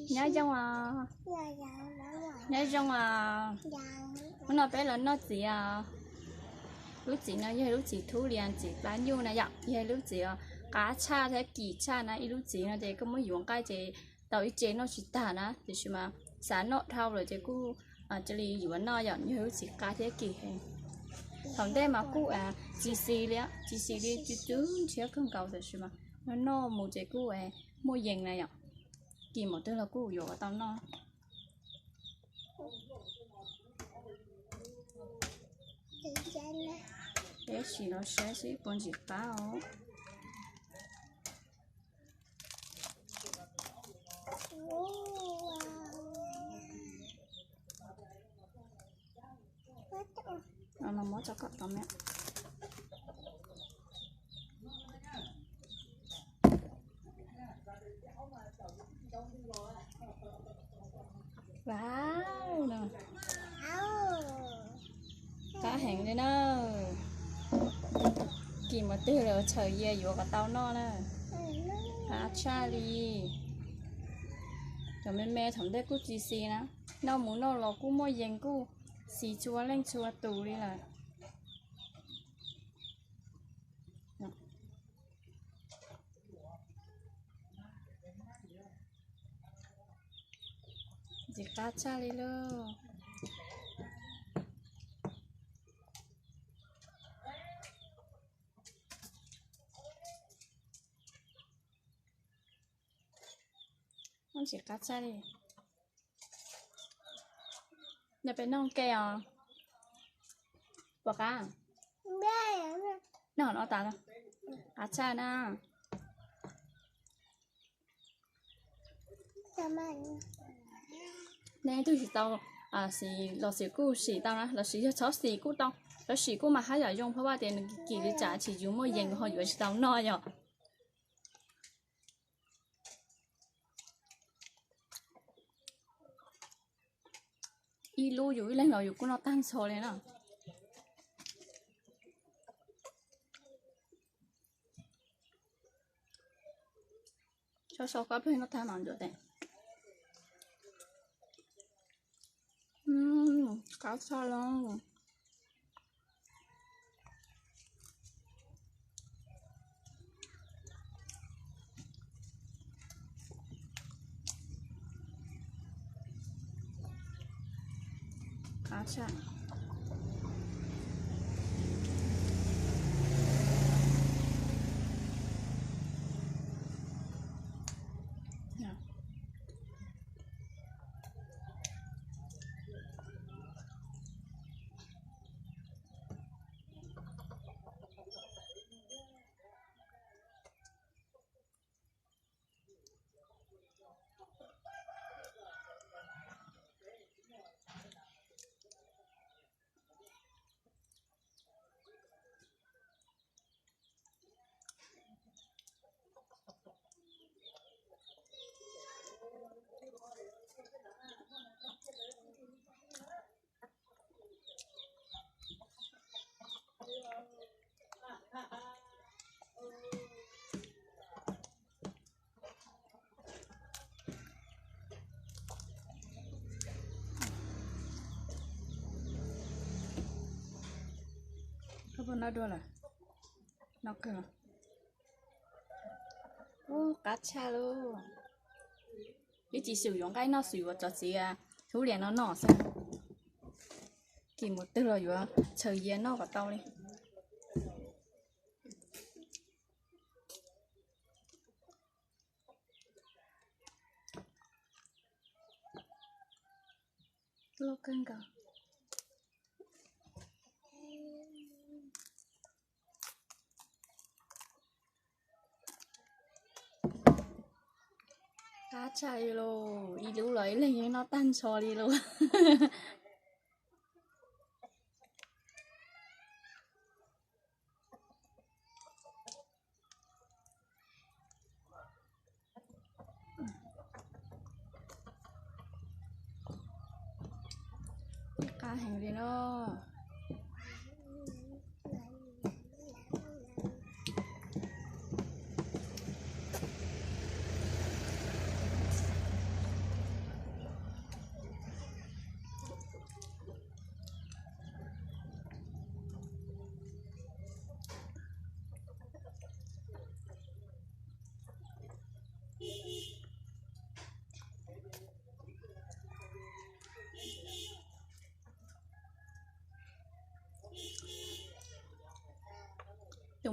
Nyob zoo os. Nyob zoo os. Hnub no peb los noj txiv os. Lub txiv no yog lub txiv thub lias txiv plab nyuj na yom, yog lub txiv qab tshaj thiab kim tshaj na. Ib lub txiv no ces koj muab yuav nqaij ces tau ib ce noj tsis tag na, tiam sis mas xav noj dhau lawm ces kuj cia li yuav noj yom, yog lub txiv qab thiab kim heev. Thaum ntej mas kuj tsis xis li, tsis xis li, cw cw ntshiab kawg nkaus, tiam sis mas noj noj mus ces kuj muaj yees na yom. Kim mus twg los kuj yuav kom tau noj. Peb sim los saib seb puas ntsim qab os. Los muab tso kom tau me. Wow, qab heev li na. Kim mus twg los txhawm yias yuav kom tau noj na. Qab tshaj li. Cov me me thaum ntej kuj tsis xis na, noj mus noj los kuj muaj yees, kuj xis txhua leej txhua tus li lawm. Ntxim qab tshaj li lauj. Ntxim qab tshaj li. Nyob peb noj ke os. Puas qab? Noj no tas, qab tshaj na. Nej twg tsis tau xis los xim kuj sim tau na, los sis yog txhob xim kuj tau. Txhob xim kuj mas haj yam zoo, phab vaj tias nws kim li cas tsis yuav muaj yees ho yuav tsis tau noj yom. Ib lub yus ib leeg los yus kuj noj tag nrho li na. Sau sau koj pheej noj tag no ncuav tes. Qab tshaj lawm. Qab tshaj. Koj puas noj dua lawm? Noj kawg. Ub, qab tshaj lauj. Ib tsis xwm yuav nqaij noj, xwm yuav cov txiv thub lias no noj xwb. Kim mus twg los yuav txhawm yias noj kom tau li. Loj kawg nkaus. Qab tshaj li lauj, ib lub los ib leeg yeej noj tag nrho li lauj. Qab heev li no.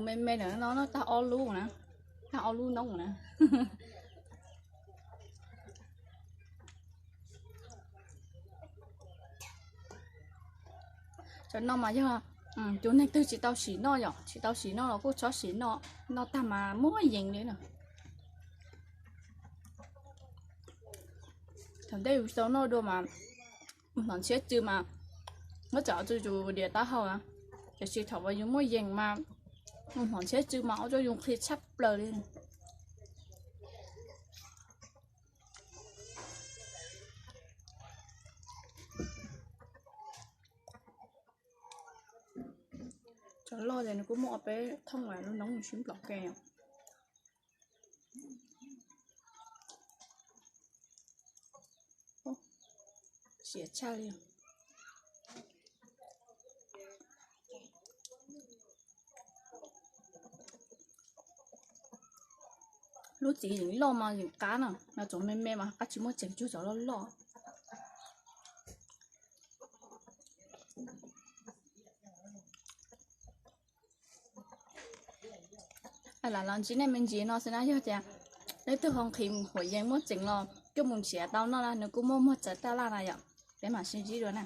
Me me ntawm no no tag ob lub na, tag ob lub noob na. Cov no mas yog tus neeg twg tsis tau sim noj yom, tsis tau sim noj los kuj txhob sim noj, noj tag mas muaj yees li na. Thaum ntej yus tau noj dua mas mus hnov ntshiab tsw mas muab txav txu yus diav taub hau na, tiam sis thaum uas yus muaj yees mas mus hnov ntshiab tsw mas ua rau yus nqhis tshaj plaws li. Cov loj ces nws kuj muaj peb thooj lub noob sib nplom ke. Siav tshaj li. Lub txiv yeem loj mas yeem qab na, no txoov me me mas qab tsis muaj tseem tsuag cov loj loj. Lam los ntsib nej me ntsis no xwb na, yog tias leej twg ho nqhis huam yees muaj tseem los coj mus nrhiav tau noj na, nws kuj muaj muag txawv taj laj na yom. Peb mam sib ntsib dua na.